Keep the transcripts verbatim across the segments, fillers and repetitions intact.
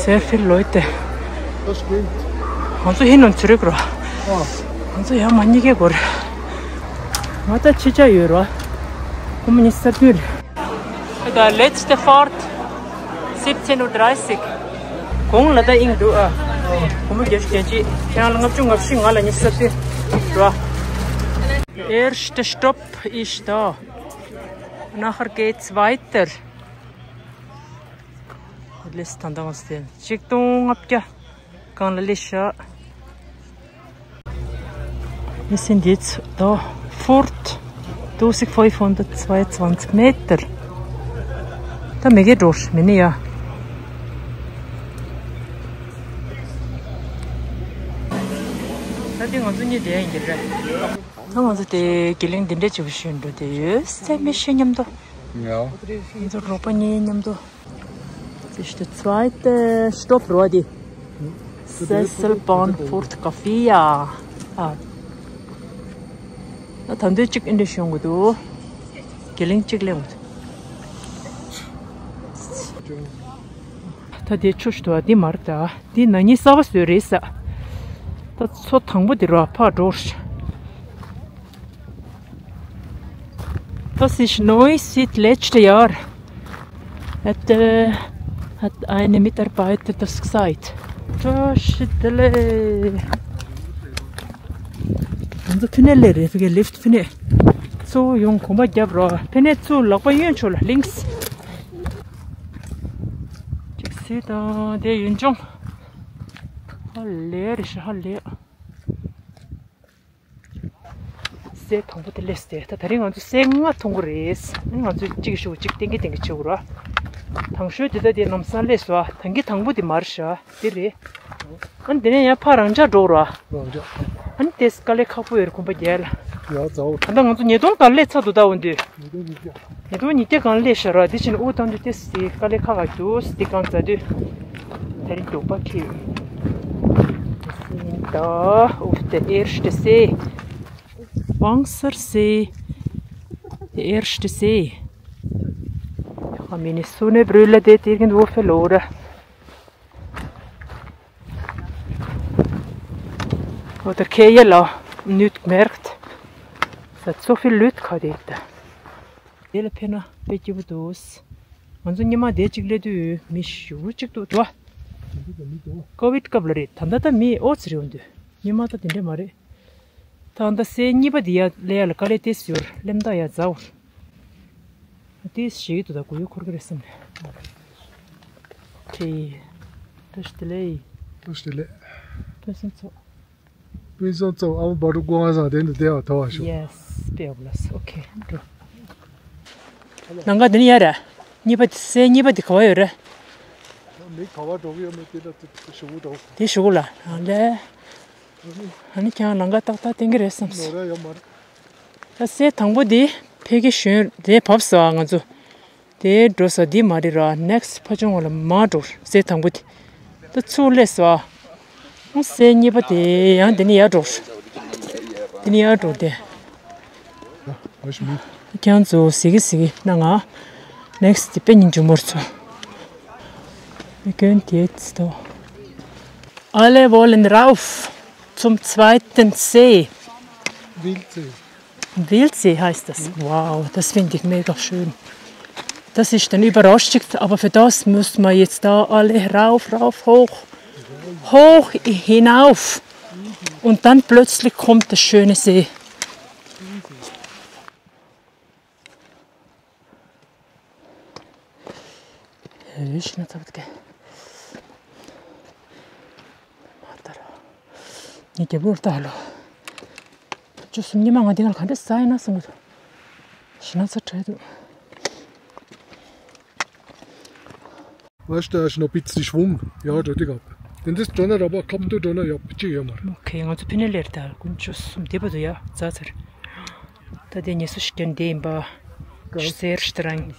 Sehr viele Leute. Das stimmt. ང་ཚོ་ཧི་ནོན་ཚུ་རིག་རོ། ཨ། ང་ཚོ་ཡང་མ་གཉིས་ཀའི་སྐོར། ང་ད་ཕྱི་ཆ་ཡོད་རོ། ཁོ་མོ་གཉིས་སར་དུས་རེད། ད་letzte Fahrt siebzehn Uhr dreißig. གོང་ལ་ད་ཨིང་འདུག་ཨ། ཁོ་མོ་བརྒྱད་ཅུ་གྱ་གཅིག་ཁྱེད་རང་ལ་ལྔ་བཅུ་ང་བཞི་ང་ལ་གཉིས་སར་དུས་རོ། Erster Stopp ist da. Nachher geht's weiter. ལེས་ད་ལྟ་ང་ཚོ་དེ་ཆིག་སྟོང་ལྔ་བརྒྱ་སྒང་ལ་སླེབས་ཤག Wir sind jetzt da, Fahrt tausendfünfhundertzweiundzwanzig Meter. ད་མི་གེ་འགྲོ་མི་ནི་ཡ། ད་དེ་ང་ཚོ་གཉིས་བསྡད་ཡིན་གྱི་རེད། ད་ང་ཚོ་དེ་དགེ་ལེགས་འདི་འདྲ་བྱེད་པ་ཞུ་འགྲོ་དེ་ཡོད་སེམས་མི་ཤེས་མཉམ་དུ། ཡ། ང་ཚོ་རོགས་པ་གཉིས་མཉམ་དུ། Das ist der zweite Stopp, Rodi. Sesselbahn Fort Kafia. ཨ། ད་དུང་གཅིག་ཨིན་འདྲ་ཤོང་གི་འདུག་དགེ་ལེགས་གཅིག་ལེན་འདུག་ད་དེ་ཆུ་ཞིག་འདུག་འདི་མར་ད། འདི་ན་ནིང་གསར་པ་བཟོས་རེད་ས། ད་མཚོ་དང་པོ་འདི་ར་ཕར་འགྲོ། Das ist neu seit letztem Jahr. Hat, äh, hat eine Mitarbeiter das gesagt. ད་ཤི་དེ་ལེ། ང་ཚོ་ཕི་ནེ་ལེ་རེད་ཕི་གེ་ལིཕ་ཕི་ནེ། གཙོ་བོ་ཡོང་གོམ་པ་རྒྱབ་རོགས། ཕི་ནེ་གཙོ་ལག་པ་གཡོན་ཕྱོགས་ལ་ལིངས། ཅིག་སི་དང་དེ་ཡུན་ཅུང་། ཧ་ལས་རེད་ཤི་ཧ་ལས། སའི་དང་པོ་དེ་སླེབས་ཏེ་ད་དེ་རིང་ང་ཚོ་སའི་ལྔ་མཐོང་གི་རེད། ང་ཚོ་གཅིག་ཞུ་གཅིག་ཏེང་གི་ཏེང་གི་བྱེད་དགོས་ར། དང་ཤོས་དེ་ད་དེ་ལམ་སང་སླེབས་སོ། ཨ་ཏེང་གི་དང་པོ་དེ་མར་བཞག་དེ་རེད། ཨ་ནི་དེ་ནས་ཡང་ཕར་རང་འཇགས་འགྲོ་ར། རང་འཇགས། ཨ་ནི་དེ་དཀའ་ལས་ཁག་པོ་ཡོད་རེད་གོམ་པ་རྒྱག་ལ། ཡ་ཛའོ། ད་ལྟ་ང་ཚོ་ཉིས་སྟོང་ག་སླེབས་ཚར་འདུག་ད་འོན་ཏེ། ཉིས་སྟོང་ཉིས་བརྒྱ། ཉིས་སྟོང་ཉིས་བརྒྱ་སྒང་སླེབས་ཤག་ར། དེ་བཞིན་དབུགས་གཏོང་དུས་ཏེ་སི་དཀའ་ལས་ཁག་ཁག་འདུག་དེ་གང་ཟ་དུས། དེ་རིང་འདོགས་པ་ཁེལ། ད་auf der ersten See. Wankser See. Der erste See. Ich habe meine Sonnenbrille dort irgendwo verloren. Oder Keller nicht gemerkt. Es hat so viele Leute gehabt dort. དེ་ལ་ཕེབས་ན་དཔེ་སྐྱིད་པོ་འདུག་ང་ཚོ་སྔོན་མ་དེ་གཅིག་སླེབས་དུས་མི་ཞེ་པོ་གཅིག་འདུག་འགྲོ། ཀོ་བིད་སྐབས་ལ་རེད། ད་ལྟ་ད་མི་ཨོ་ཙི་རེ་འོང་དུས་སྔོན་མ་ད་དེ་འདྲ་མ་རེད། ད་ལྟ་སའི་གཉིས་པ་དེ་ཡར་སླེབས་ཡ་ལ་དཀའ་ལས་ཏོག་ཙམ་ཡོད་རེད། སླེབས་མདའ་ཡར་འཛེགས་པ་རེད། ཏོག་ཙམ་ཞིག་འདུག་ད་གུ་ཡངས་འཁོར་གི་རེད་བསམ་རེད། ཁེ། བཀྲ་ཤིས་བདེ་ལེགས། བཀྲ་ཤིས་བདེ་ལེགས། ཕུན་སུམ་ཚོགས། ཕུན་སུམ་ཚོགས། ཨ་མ་བ་ཕྲུག་སྒོ་ང་ཚང་དེ་འདུག་དེ་བ་ཐོ་བ་ཤོག Yes, པེ་ཨོ་བླ་སི། ཨོ་ཁེ། འགྲོ། ལམ་ཁ་འདི་ནས་ཡར་ར། གཉིས་པ་དེ་སའི་གཉིས་པ་དེ་ག་བ་ཡོད་རེད། མི་ག་བ་འགྲོ་གི་ཡོད་མེད་དེ་ལ་དེ་ཞུ་གི་འགྲོ། དེ་ཞུ་གི་ལ་ཨ་ལེ། ཨ་ནི་ཁྱེད་རང་ལམ་ཁ་ཏག་ཏག་བསྟན་གི་རེད་བསམ་སོང་། ནོར་ཡ་ཡོད་མ་རེད། ད་སའི་དང་པོ་དེ་ཕ་གི་གཞོན་དེ་བབས་སོང་ང་ཚོ། དེ་འགྲོ་ས་འདི་མ་རེད་ར། ནེག་སི་ཕ་ཆུང་བ་ལ་མ་འགྲོ། སའི་དང་པོ་དེ་ད་ཚུར་སླེབས་སོ། སའི་གཉིས་པ་དེ་ཡང་དེ་ནས་ཡར་འགྲོ། དེ་ནས་ཡར་འགྲོ་དེ། ཁྱེད་ཚོ་གཟིགས་གི་གཟིགས་གི་ན་ང་ནེག་སི་དེ་དཔེ་སྙིང་རྗེ་མོ་རེད་ཚོ། Wir gehen jetzt da. Alle wollen rauf zum zweiten See. Wildsee. Wildsee heißt das. Wow, das finde ich mega schön. Das ist dann überraschend, aber für das müssen wir jetzt da alle rauf, rauf, hoch, hoch hinauf. Und dann plötzlich kommt der schöne See. ཨེ་ཤི་ན་ཚ་བ་དེ་ག་མ་ལྟར། ངས་རྒྱབ་ལོག་ལྟ་ལོ། ཅོ་སུམ་ཉི་མ་ང་འདི་ག་ལ་ག་འདྲ་ཟ་ཡིན་ན་བསམ་གི་འདུག་ཤི་ན་ཚ་དྲག་འདུག Weißt du, da ist noch ein bisschen Schwung. Ja, da, die gab. Wenn das Donner aber kommt, du Donner, ja, bitte, ja, mal. Okay, ང་ཚོ་ཕི་ནེ་ལེར་ད་དཀོན་མཆོག་གསུམ་བདེ་པོ་འདུག་ཡ་ཛ་ཚར། ད་དེ་ངལ་གསོ་ཞིག་རྒྱག་འདི་ཡིན་པ། Sehr streng.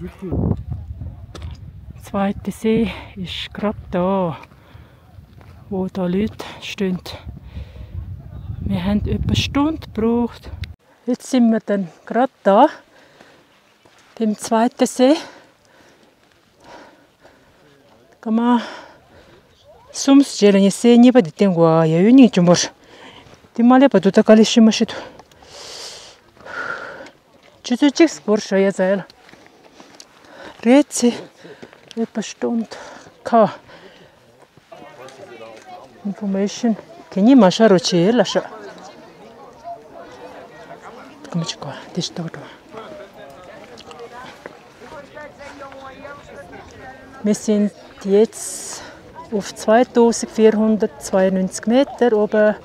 Zweite See ist gerade da, wo da Leute stehen. Wir haben etwa eine Stunde gebraucht. Jetzt sind wir dann gerade da, beim zweiten See. སྐར་མ་གསུམ་རྗེས་ལ་ངས་སའི་གཉིས་པ་འདི་བསྟན་དགོས་ཨ། ཡ་ཡོ་སྙིང་རྗེ་མོར། འདི་མ་སླེབས་བར་དུ་ད་དཀའ་ལས་ཤི་མ་ཤི་ཐུ། ཆུ་ཚོད་གཅིག་བོར་ཤོ་ཡ་ཛ་ཡ་ལ། རེད་ཚེ། ཨེ་པ་སྟོན་ཁ། Information དེ་གཉིས་མ་ཤར་རོ་ཆེ་ལ་ཤ། ཀམ་ཅི་ཀོ་དེ་ཤི་ཏོག་ཏོ། Wir sind jetzt auf zweitausendvierhundertzweiundneunzig Meter oben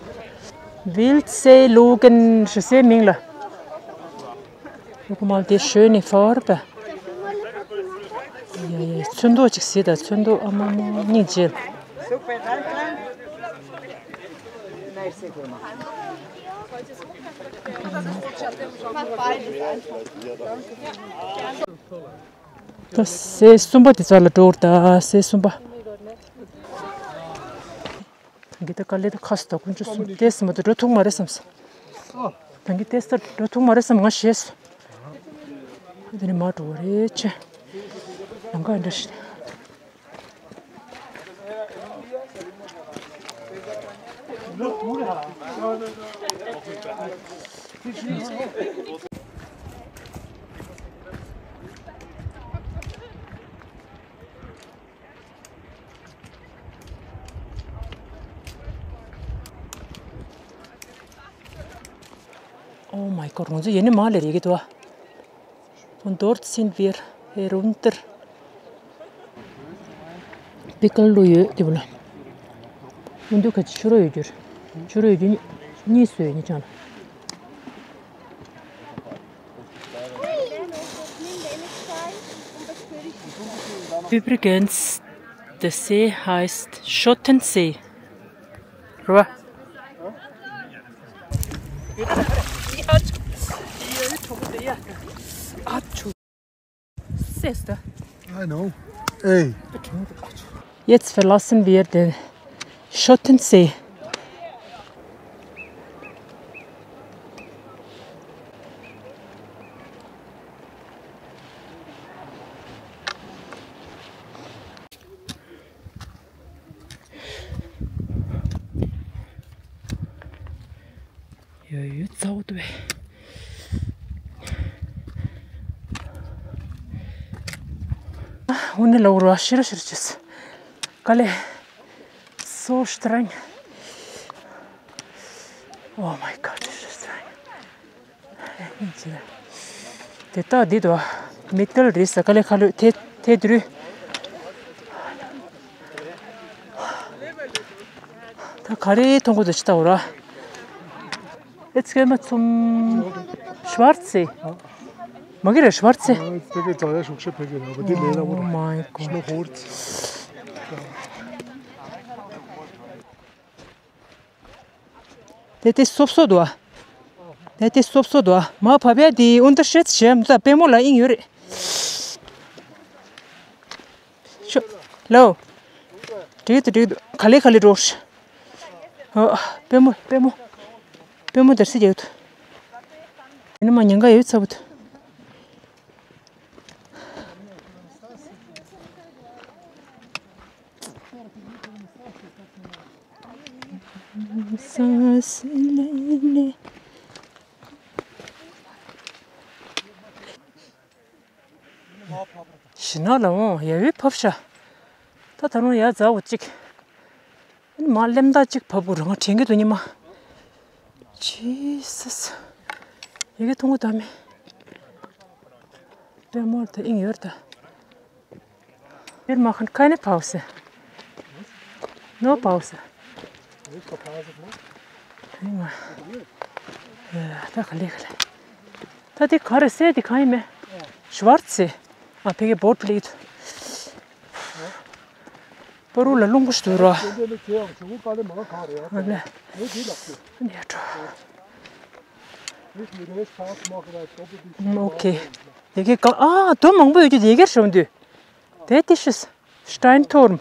Wildsee Lugen, ཞེས་སའི་མིང་ལ། Guck mal, die schöne Farbe. ཡ་ཡ། ཚོན་མདོག་ཅིག་གཟིགས་དང་། ཚོན་མདོག་ཨ་མ་མ་སྙིང་རྗེ། ད་སའི་གསུམ་པ་དེ་ཚོ་ལ་འགྲོ་བར། ད་སའི་གསུམ་པ། ད་གིན་ད་དཀའ་ལས་ད་ཁ་སྟོག་ཀུན་ཆུ་གསུམ་ཏེས་མ་ད་འགྲོ་ཐུག་མ་རེད་བསམ་སོང་། ད་གིན་ཏེས་ད་འགྲོ་ཐུག་མ་རེད་བསམ་ང་ཤེས་སོང་། དེ་ནས་མར་འགྲོ་བ་རེད་ཆེ། ལམ་ཁ་འདྲ་ཞིག Oh my God, ང་ཚོ་ཡེ་ནས་མར་སླེབས་ཀྱི་འདུག་ཨ། Von dort sind wir herunter. པི་ཀལ་ལོ་ཡོད་དེ་བུ་ལ། ཨུ་འདུག་ཁ་ཅིག་ཕྱུ་རོ་ཡོད་རྒྱུར། ཕྱུ་རོ་ཡོད་རྒྱུ་གཉིས་སུ་ཡོད་ནི་ཅང་ལ། Übrigens, der See heißt Schottensee. རེད་བ། I know. Hey. Jetzt verlassen wir den Schottensee. ཡོད་ཡོད་ཚ་བོ་འདུག་པས། འོ་ནི་ལོག་རོ་ཤི་རོ་ཤི་རོ་བྱེད་སོང་། དཀའ་ལས། So streng. Oh my God, this is streng. དེ་ལྟ་འདི་དོ། མི་ཏལ་རེད་ས་ཀ་ལེ་ཁ་ལོས་དེ་དེ་དུ་རུ། ད་ག་རེ་མཐོང་གི་འདུག་ཅི་ལྟ་བུ་ར། Jetzt gehen wir zum Schwarzsee. མ་གི་རེད་Schwarzsee. ཕ་གི་རྫ་ཡ་ཤུག་ཤ་ཕ་གི་ར་བ་འདི་ལས་ལ་བོ་ར། Oh my God. ཤི་ནོ་ཧོར་ཚི། དེ་དེ་སོབ་སོ་འདུག་ཨ། དེ་དེ་སོབ་སོ་འདུག་ཨ། མ་བབ་ཡ་དེ་ཨུན་ཏ་ཤེད་ཤེམ་ད་པེ་མོ་ལ་ཨིན་ཡོད་རེད། ཤོ། ལོ། འགྲིག་འདུག་འགྲིག་འདུག་ག་ལེ་ག་ལེ་འགྲོ། ཨ། པེ་མོ་པེ་མོ། པེ་མོ་དར་སི་རྒྱག་འདུག་ཡིན་ན་མ་ཉེན་ཁ་ཡོད་ཚ་བོ་འདུག་ཤི་ན་ལ་འོང་ཡ་ཡོད་ཕབ་ཤ། ད་ད་རུང་ཡ་ཛ་འོ་གཅིག་མ་ལེམ་ད་གཅིག་བབ་དགོས་རུང་དྲན་གྱི་འདུག་ཉི་མ། Jesus. ཡི་གེ་མཐོང་གི་ད་མེད། པེ་མོར་ད་ཨིང་ཡོར་ད། Wir machen keine Pause. No Pause. ད་ག་ལེ་ག་ལེ། ད་དེ་ག་རེ་སེ་དེ་གང་ཡིན་མེད། Schwarzsee. ཨ་ཕ་གི་བོར་པི་ལིག་པ་རུ་ལ་རླུང་བུ་ཞིག་འདུག་ར། ཨ་ལེ། ཨ་ལེ་ཡ་འགྲོ། ཨོ་ཁེ། དེ་གའི་ཀ་ཨ་དོ་མང་པོ་ཡོད་རྒྱུ་དེ་གར་ཤོང་དུས། དེ་དེ་ཤི། Steinturm.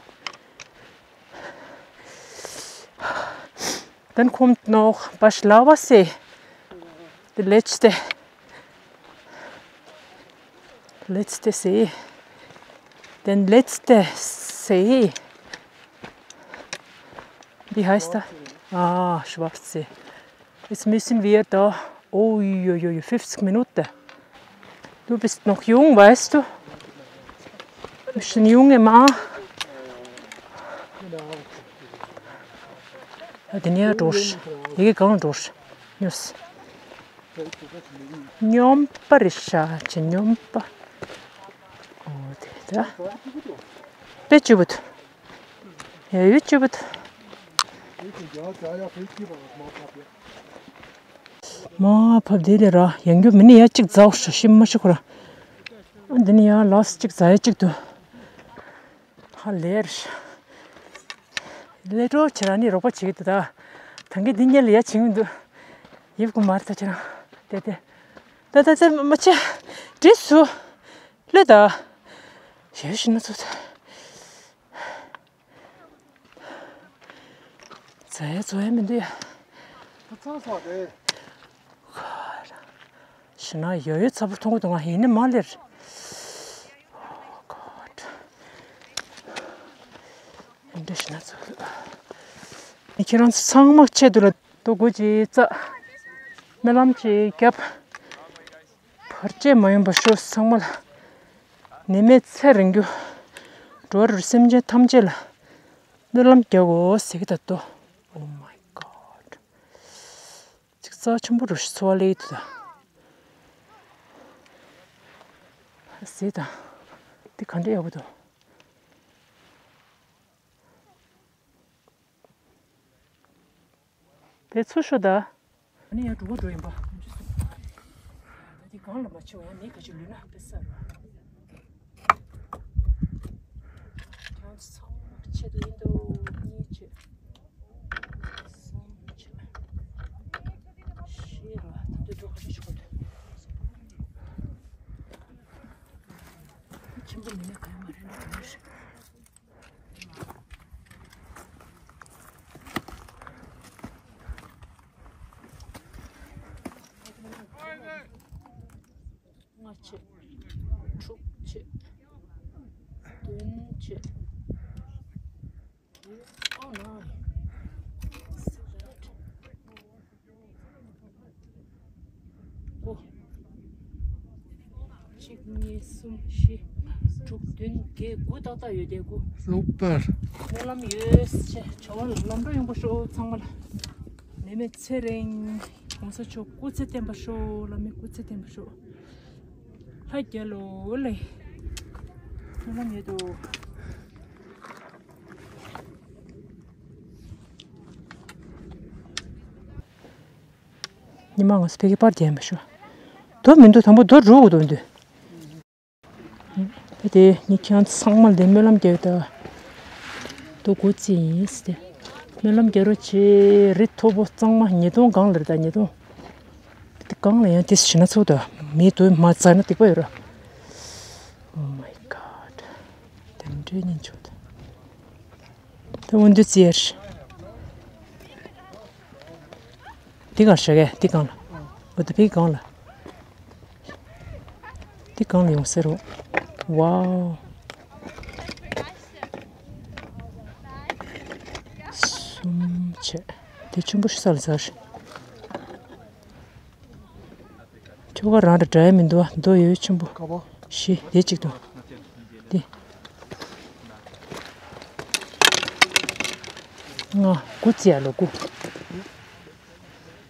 Dann kommt noch Baschlauer See. Der letzte, letzte See. Den letzte Hey, wie heißt er? Ah, Schwarze. Jetzt müssen wir da. Oh, jo, jo, jo, fünfzig Minuten. Du bist noch jung, weißt du? Du bist ein junger Mann. Ja, den hier durch. Hier gegangen durch. Yes. སྨྱོན་པ་རེད་ཤག་ཅེ་སྨྱོན་པ། འོ་དེ་ད། དཔེ་སྐྱིད་པོ་འདུག་ཡ་ཡུ་སྐྱིད་པོ་འདུག་མ་ཕབ་དེ་ལས་ར་ཡང་རྒྱུ་མི་ནི་ཡ་གཅིག་རྫོགས་ཤ་ཤི་མ་ཤི་ཁོ་ར། འདི་ནི་ཡ་ལགས་གཅིག་རྫ་ཡ་གཅིག་འདུག་ཧ་ལས་རེད། ལས་འཕྲོ་བྱེད་ར་ནི་རོགས་པ་བྱེད་ཀྱི་འདུག་ད། ཐང་གི་འདི་ཉལ་ལ་ཡ་བྱིང་འདུག་ཡིབ་ཀུ་མར་ད་ཁྱེད་རང་དེ་དེ། ད་ད་ད་མ་ཆེ། འདྲིས་སུ། ལོས་ད། ཞེས་ཤི་ན་ཚོ་ད། ཛ་ཡ་ཛོ་ཡ་མི་འདུག་ཡ། ཁ་ཚང་སོགས་རེད། ཤི་ན་ཡོ་ཡོ་ཚ་པོ་མཐོང་གི་འདུག་ང་ཡིན་ནི་མ་ལེར། འདི་ཤི་ན་ཚོ། ཁྱེད་རང་ཚོ་ཚང་མ་ཆེད་དུ་ལ་ཏོ་གོ་ཅིག་བཙག་སྨོན་ལམ་ཅིག་བརྒྱབ། བར་ཆད་མ་ཡོང་བ་ཤོག་ཚང་མ་ལ། ནད་མེད་ཚེ་རིང་རྒྱུ། འགྲོ་བ་རིགས་སེམས་ཅན་ཐམས་ཅད་ལ། སྨོན་ལམ་རྒྱག་དགོས་ཟེར་གི་ད་ཏོ། Oh my God. ཅིག་རྩ་ཆེན་པོ་རུ་ཞིག་འཚོ་བ་ལས་ཡིད་དུ་ད། ཟེར་ད། འདི་ག་འདྲ་ཡག་པོ་འདུག་དེ་ཚུར་ཤོག་ད། ཨ་ནི་ཡང་འགྲོ་བ་འགྲོ་ཡིན་པ། ད་དེ་གང་ལ་མ་ཆེ་བ་ཡང་མི་ག་ཅིག་ལུས་ན་དཔེ་ས་རུ། ཁྱེད་ཚང་མ་ཆེད་དུ་ཡིན་དོ་གཉིས་ཆེད། གསུམ་ཆེད། བཞི་ར་ད་འདི་འགྲོ་ག་ཅིག་ཆོག་འདུག་ཁྱིམ་པ་མི་ནས་ག་ཡ་མ་རེད་འགྲོ་ག་ཞིག་ལྔ་ཆེ། དྲུག་ཆེ། བདུན་ཆེ། ཨོ་ནོ། ཨོ། གཅིག་གཉིས་གསུམ་བཞི། དྲུག་བདུན་བརྒྱད་དགུ་ཏག་ཏག་ཡོད་དེ་དགུ། ལོག་པར། སྨོན་ལམ་ཡོད་ཆེ་བྱ་བ་ལམ་འགྲོ་ཡོང་པ་ཤོག་ཚང་མ་ལ། ནད་མེད་ཚེ་རིང་། གོང་ས་མཆོག་སྐུ་ཚེ་བརྟན་པ་ཤོག་བླ་མའི་སྐུ་ཚེ་བརྟན་པ་ཤོག་ལྷ་རྒྱལ་ལོ་ལེ། སྨོན་ལམ་ཡོད་དོ། ཉི་མ་ང་ཚོ་ཕ་གི་པར་རྒྱག་མ་ཤོག་དོ་མི་འདུག་དང་པོ་དོ་འགྲོ་དགོས་དོ་འདུག་ཕ་དེ་ངས་ཁྱེད་ཚང་མ་ལ་དེ་སྨོན་ལམ་རྒྱག་ཡོད་ད། དོ་གོ་ཙི་ཡིན་ཟེར་ཏེ། སྨོན་ལམ་རྒྱག་རོགས་བྱེད་རི་མཐོ་པོ་གཙང་མ་ཉིས་སྟོང་སྒང་ལ་རེད་ད་ཉིས་སྟོང་། དེ་སྒང་ལ་ཡང་དེ་ཞི་ན་ཚོགས་ད་མི་དོ་མ་ཙ་ན་སྡིག་པ་ཡོད་ར། Oh my God. དེ་འདྲའི་ཉིན་བྱུང་ད། ད་འོན་ཏེ་ཙི་ཡར། འདི་གང་ཤ་གས་འདི་གང་ལ། འོ་ད་འདི་གང་ལ། འདི་གང་ལ་ཡོང་ཟེར་རོ། ཝའོ། གསུམ་བྱས། དེ་ཆུན་པོ་ཤི་ས་ལ་ཟར། ཁྱོ་ག་རང་འདྲ་འདྲ་ཡ་མི་འདུག་ཨ། མདོ་ཡོད་ཆེན་པོ། བཞི་དེ་གཅིག་ཏུ། དེ། ལྔ་དགུ་བརྩི་ཡ་ལོ་དགུ།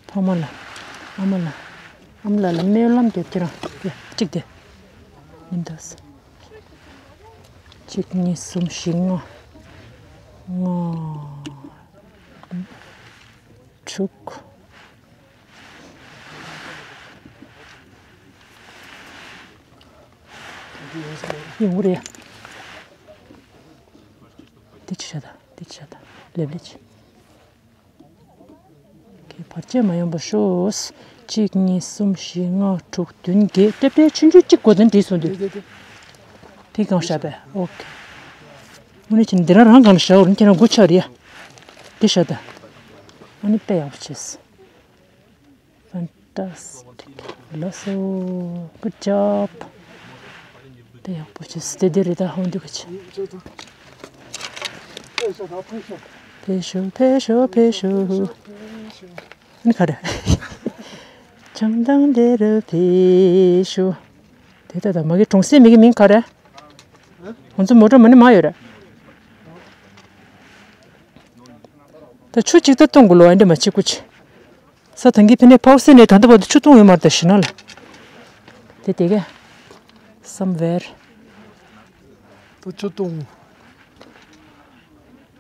ཕ་མ་ལ། ཨ་མ་ལ། ཨ་མ་ལ་ལ་སྨོན་ལམ་རྒྱབ་ཁྱེད་རང་དེ་གཅིག་དེ། མི་འདུག་ས། གཅིག་གཉིས་གསུམ་བཞི་ལྔ། ལྔ། དྲུག་ཡོང་རེད། དེ་ཅི་བྱ་ད། དེ་ཅི་བྱ་ད། ལེབ་ལེ་ཅི། ཁྱེད་བར་ཆད་མ་ཡོང་པ་ཤོག་གཅིག་གཉིས་གསུམ་བཞི་ལྔ་དྲུག་བདུན་བརྒྱད་ཏེ་ཏེ་ཆུང་ཆུང་གཅིག་གོ་དོན་བྲིས་སོང་དུས། དེ་གང་བཞག་པས། ཨོ་ཁེ། དངོས་གནས་ཀྱི་འདི་རང་རང་གང་ལ་བཞག་འོ་རང་ཁྱེད་རང་སྒོ་ཆགས་རེད་ཡ། དེ་བཞག་ད། ཨ་ནི་དཔེ་ཡག་པོ་བྱས། Fantastic. ལགས་སོ། Good job. དཔེ་ཡག་པོ་བྱས། དེ་དེ་རེད་ད་ཧོན་དུ་ག་ཆེ། ཕེབས་ཤོག་ཕེབས་ཤོག་ཕེབས་ཤོག་ཨ་ནི་ག་རེ། བྱང་ཐང་དེ་རུ་ཕེབས་ཤོག་དེ་ལྟ་ད་མ་གི་གྲོང་གསེབ་མི་གི་མིང་ག་རེ། ང་ཚོ་མོ་ཊ་མ་ནི་མ་ཡོད་རེད། ད་ཆུ་གཅིག་ད་གཏོང་དགོས་ལོ་ཨ་འདྲ་མ་གཅིག་པུ་ཆེ། ས་དང་གི་ཕི་ནས་ཕོག་སེ་ནས་ད་ལྟ་བར་དུ་ཆུ་བཏུང་ཡོད་མ་རེད་ད་ཤི་ན་ལ། དེ་དེ་གས། Somewhere། ད་ཆུ་བཏུང་།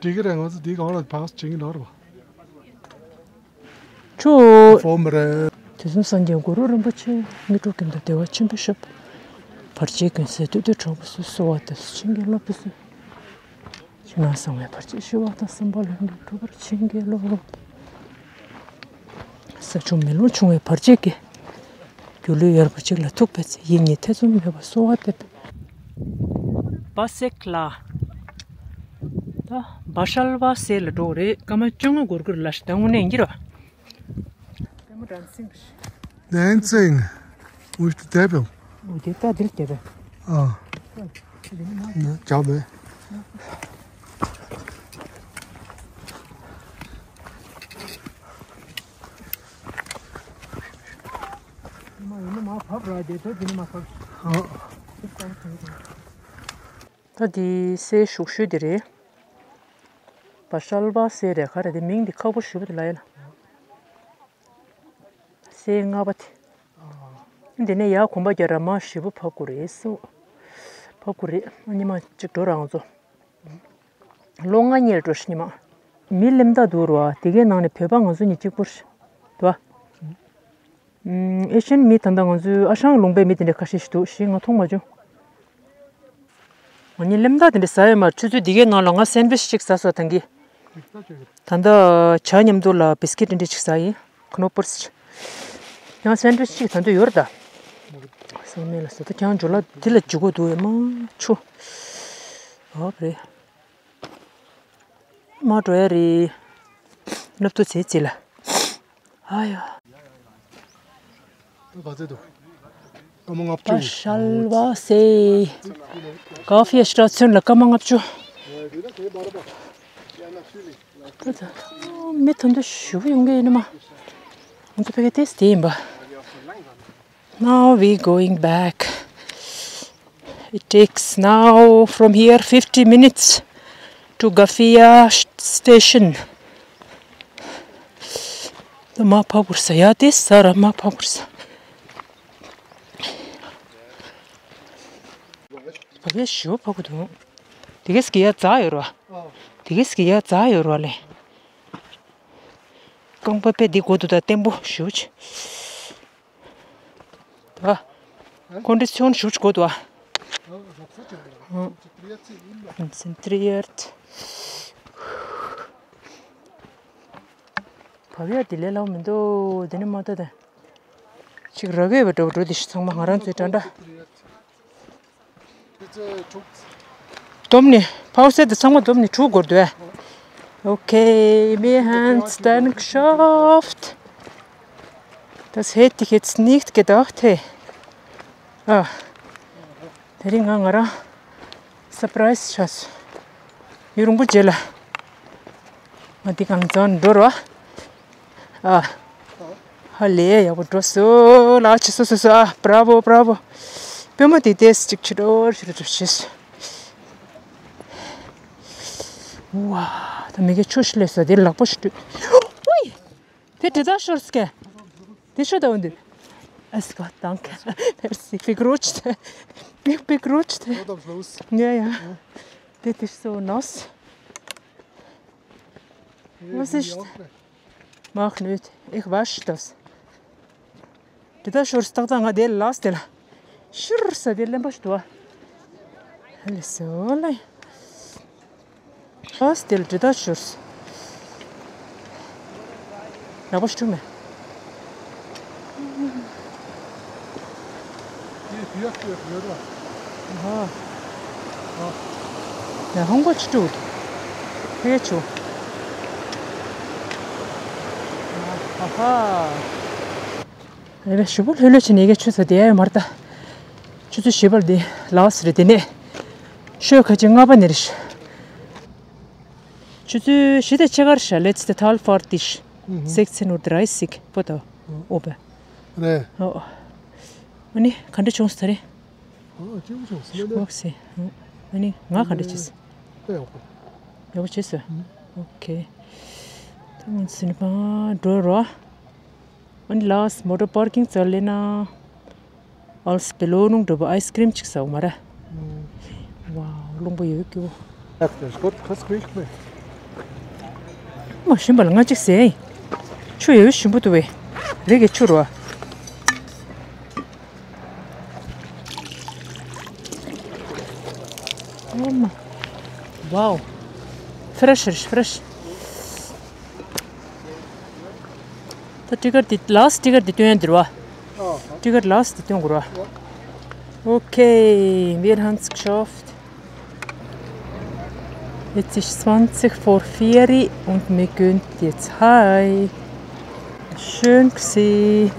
འགྲིག་གི་རེད། ང་ཚོ་འདིའི་སྒང་ལ་བག་བྱེད་ཀྱི་ནོར་བ། ཆུ། ཧྥོ་མ་རེད། དུས་གསུམ་སངས་རྒྱས་གུ་རུ་རིན་པོ་ཆེ། དངོས་གྲུབ་ཀུན་འདུས་བདེ་བ་ཆེན་པོའི་ཞབས། བར་ཆད་ཀུན་སེལ་བདུད་འདུལ་གྲོགས་པོ་སོགས། གསོལ་བ་འདེབས་སོ་བྱིན་གྱིས་རློབས་པའི་ཚུལ། ཕྱི་ནང་གསང་བའི་བར་ཆད་ཞི་བ་དང་། སེམས་དཔའ་ལྷུན་གྱིས་གྲུབ་པར་བྱིན་གྱིས་རློབས། ས་ཆུ་མེ་རླུང་འབྱུང་བའི་བར་ཆད་ཀྱིས། སྒྱུ་ལུས་ཡོད་པ་གཅིག་ལ་ཐུག་པའི་ཚེ། ཡིད་གཉིས་ཐེ་ཚོམ་མེད་པར་གསོལ་བ་འདེབས། བ་སེ་ཀ་ལ། ད་བ་ཤལ་བ་སེ་ལ་འགྲོ་རེད། སྐར་མ་བཅོ་ལྔ་འགོར་གི་རེད་ལ་ད་དངོས་གནས་ཡིན་གྱི་རེད། Dancing with the devil. འོ་དེ་ལྟ་འདིར་བསྡད་པས། ཨ། ན་ཇ་བས། མ་ཡིན་ན་མ་བབས་ར་དེ་ཚོ་དེ་ནི་མ་བབས། ཨ། ད་འདི་སའི་གཞུག་ཤུལ་འདི་རེད། བ་ཤལ་བ་སེ་རེད་ག་རེ་དེ་མིང་འདི་ཁག་པོ་ཞེ་པོ་འདི་ལ་ཡ་ལ། སའི་རྔ་པ་དེ། འདི་ནས་ཡར་གོམ་པ་རྒྱག་ར་མར་ཞེ་པོ་བབས་དགོས་རེད་སོ། བབས་དགོས་རེད་ཉི་མ་གཅིག་འགྲོ་ར་ང་ཚོ། ལོ་ལྔ་གཉིས་ལ་འགྲོ་ཤི་ཉི་མ། མི་སླེབས་ད་འདུག་ར་དེ་གའི་ནང་ནས་བོད་པ་ང་ཚོ་གཉིས་གཅིག་པུ་རེད་དོ། ཨེ་ཤན་མི་ད་ལྟ་ང་ཚོའི་ཨ་ཤང་ལུང་པའི་མི་དེ་འདྲ་ཁ་ཤས་ཤིག་འདུག་ཞེས་ང་མཐོང་མ་བྱུང་། ང་གཉིས་སླེབས་ད་དེ་འདྲ་ཟ་ཡོད་མ་རེད། ཆུ་ཚོད་འདི་གའི་ནང་ལ་ང་སེན་ཝིཆ་གཅིག་ཟ་སོང་ད་གིན། ད་ལྟ་ཇ་མཉམ་དུ་ལ་བིས་ཀིཊ་འདྲ་གཅིག་ཟ་ཡིན། ཁ་ནོ་པར་སི་ཡང་སེན་ཝིཆ་གཅིག་ད་ལྟ་ཡོད་རེད་ད། སང་མེད་ལ་ཟ་ད་ཁྱང་ཇོ་ལ་འདི་ལ་འཇུག་གོ་འདུག་ཨེ་མ་ཆུ། འོབ་རེད། མ་འགྲོ་ཡ་རེད། སློབ་ཏུ་ཚེ་ཚེ་ལ། ཨ་ཡ། ད་ག་ཚོད་འདུག་སྐར་མ་ལྔ་བཅུ། བ་ཤལ་བ་སེ། ཀ་ཧྥི་ཨེ་སི་ཊ་ཚུན་ལ་སྐར་མ་ལྔ་བཅུ། ད་ད་མི་ཐོན་དུ་ཞུ་ཡོང་གི་ཡིན་ནི་མ། ང་ཚོ་ཕ་གི་ཏེས་དེ་ཡིན་པ། Now we going back. It takes now from here fifty minutes to Gafia station. ད་མ་ཕ་གུར་ས་ཡ་དེ་ས་ར་མ་ཕ་གུར་ས། ད་བས་ཞོ་ཕ་གུ་དུང་། དེ་གས་ཀྱི་ཡ་རྩ་ཡོད་ར། དེ་གས་ཀྱི་ཡ་རྩ་ཡོད་ར་ལེ། རྐང་པ་པས་འདི་དགོས་འདུག་ད་བརྟན་པོ་ཞུ་ཆེ། ད། ཀོན་ཌི་ཤན་ཞུ་ཆེ་དགོས་འདུག་ཨ། Konzentriert. བབ་ཡ་དེ་ལས་ལའོ་མི་འདུག་དེ་ནི་མ་ལྟ་དེ། ཅིག་ར་གས་བ་འགྲོ་འགྲོ་དེ་ཤི་ཚང་མ་ང་རང་ཚོའི་འདྲ་འདྲ། སྡོམ་ནི་ཕའོ་སེ་དེ་ཚང་མ་སྡོམ་ནི་དྲུག་འགོར་འདུག Okay, wir haben es dann geschafft. Das hätte ich jetzt nicht gedacht, hey. ཨ། དེ་རིང་ང་ང་རང་སར་པ་རའི་སི་ཆགས་སོང་། ཡུན་རིང་པོ་རྗེས་ལ་ང་འདི་གང་ཙམ་འགྲོ་རོགས། ཨ། ཧ་ལས་ཡག་པོ་འགྲོ་སོང་། ལགས་ཆེ་སོ་སོ་སོ། ཨ། བྷ་ར་བོ་བྷ་ར་བོ། པད་མ་དེ་ཏོག་ཙམ་ཅིག་ཕྱི་དྲོ་ཕྱི་དྲོ་བྱས། ཝ། ད་མི་གེ་ཆུ་ཞིག་སླེབས་སོང་། དེ་ལག་པ་ཞིག་བཀྲུས། ཝི། དེ་དྲི་ད་ཤོར་སྐད། དེ་ཤོ་ད་འོན་ཏེ། Es Gott danke. Merci. Begrüßt. Mich begrüßt. Oder am Schluss. Ja, ja. Ja. Das ist so nass. Ja, was ist? Auch nicht. Mach nicht. Ich wasche das. དེ་ད་ཤོར་སྟག་ད་ང་དེ་ལ་སྟེ་ལ། ཤུར་ས་དེ་ལེན་པ་ཤི་དུ་བ། ཧ་ལས་སོ་ལ། ཨ་སྟེ་ལ་དེ་ད་ཤོར་ས། ལག་པ་ཤི་ཐུབ་མེད། ཧ། ཡ་ཧོང་གོ་ཆི་ཏུ། ཧེ་ཆུ། ཧ་ཧ། ཨེ་བས་ཞུ་བོ་ལྷོད་ལྷོད་བྱས་ནས་ཀྱི་ཆུ་ཚོད་དེ་ཡ་ཡོད་མ་རེད་ད། ཆུ་ཚོད་བཞི་པར་འདི་ལགས་རེད། དེ་ནས་ཤོད་ཁ་ཅིག་ལྔ་པ་ནས་རེད། ཆུ་ཚོད་བཞི་དང་ཕྱེད་ཀར་ཤར། Letzte Talfahrt ist Mhm. sechzehn Uhr dreißig. Foto. Mhm. Oben. Nein. Oh. ཨ་ནི་ག་འདྲ་བྱུང་སོང་ད་རེས། ཨ་ཅི་བྱུང་སོང་ལེ། ཤོག་སེ། ཨ་ནི་ང་ག་འདྲ་བྱས་སོང་། ཨེ་ཡག་པོ། ཡག་པོ་བྱས་སོང་། ཨོ་ཁེ། ད་ང་ཚོ་ནི་པ་འགྲོ་རོགས། ཨ་ནི་last motor parking ཙམ་སླེབས་ན། als Belohnung འགྲོ་བ་ཨའི་སི་ཀྲིམ་ཅིག་ཟ་འོ་མ་ར། ཝའོ་རླུང་པོ་ཡོད་ཀྱོ། Ach, das ist gut, kannst ruhig machen. མ་ཞིམ་པ་ལ་ང་གཅིག་ཟས། ཆུ་ཡོད་ཞིམ་པོ་འདུག་བས། རེ་གི་ཆུ་རོ། ཨོ་མ། ཝའོ། ཕི་རེཤ་རེཤ་ཕི་རེཤ། ད་ཊི་ཀར་འདི་ལཱསི་ཊི་ཊི་ཀར་འདི་སྟོན་ཡ་འདིར་བ། ཨོ། ཊི་ཀར་ལཱསི་ཊི་འདི་སྟོན་དགོས་ར། Okay, wir haben's geschafft. Jetzt ist zwanzig vor vier und wir gehen jetzt heim. Schön gewesen.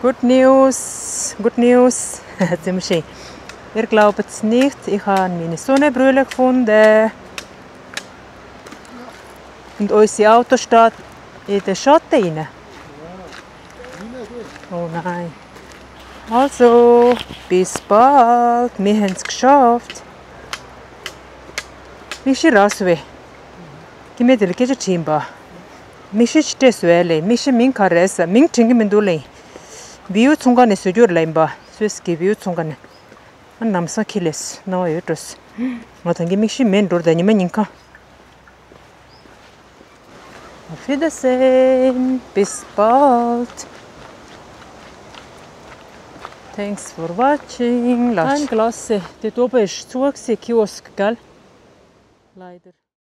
Good news, good news. Ziemlich. Ihr glaubt es nicht, ich habe meine Sonnenbrille gefunden. Und unser Auto steht in der Schatten rein. Oh nein. Also, bis bald. Wir haben's geschafft. མིག་ཤེལ་རག་སོང་བས། སྐྱེ་དམན་དེ་ལ་སྐད་ཆ་དྲིས་པ། མིག་ཤེལ་ཅིག་སྤྲད་སོང་བས་ལེ། མིག་ཤེལ་མིང་ག་རེ་ཟེར། མིང་དྲན་གྱི་མི་འདུག་ལེ། བིའུ་ཚོང་ཁང་ནས་བཟོ་རྒྱུར་ལབ་ཡིན་པ། སུད་སི་གི་བིའུ་ཚོང་ཁང་ནས། ཨ་ལམ་སང་ཁྱེར་ལས་སྣང་བ་ཡོད་འགྲོ། ང་ད་གིན་མིག་ཤེལ་མེད་འགྲོ་ད་ཉི་མ་ཉིན་གང་། Auf Wiedersehen, bis bald. Thanks for watching. Ein Glas, die Dobe ist zu, Kiosk, gell? Leider.